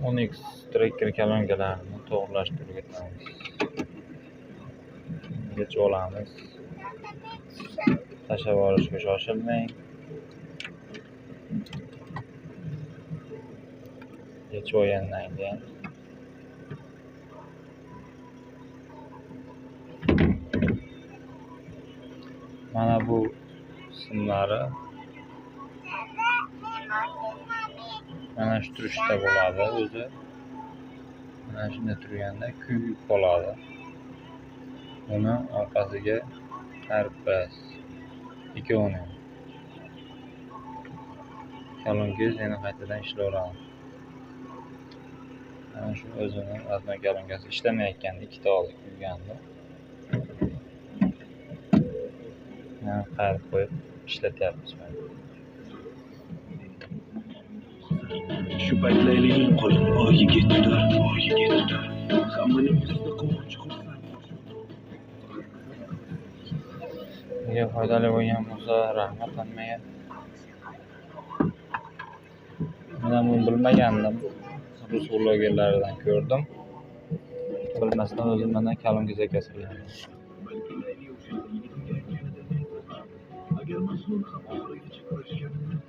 Onyx Tracker kolonkalarini to'g'rilashni o'rgatamiz. Yechib olamiz. Tashlab olishga shoshilmang. Yechib olgandan keyin mana bu simlari mana shu turishda bo'ladi o'zi. Mana shunday turganda kuyib qoladi. Buni orqasiga qayirib qo'yasiz. Ikkovini. Kolonkangiz yana qaytadan ishlayveradi. Mana shu o'zini rodnoy kolonkasi ishlamayotganda ikkita oldi kuygandi. Mana qayirib qo'yib ishlatyapmiz mana. Shu payt Laylining qo'lini o yigit tutar, o yigit tutar. Hammaning yuzida quvonch, xursand. Agar foydali bo'lgan bo'lsa, rahmat hammaga. Men buni bilmagandim. Rus blogerlaridan ko'rdim. Bilmasdan o'zim mana kolonka zakaz qilgandim. Balki Layli o'sha yigitga aytganida, agar Majnun ham oxirigacha ko'rishganida.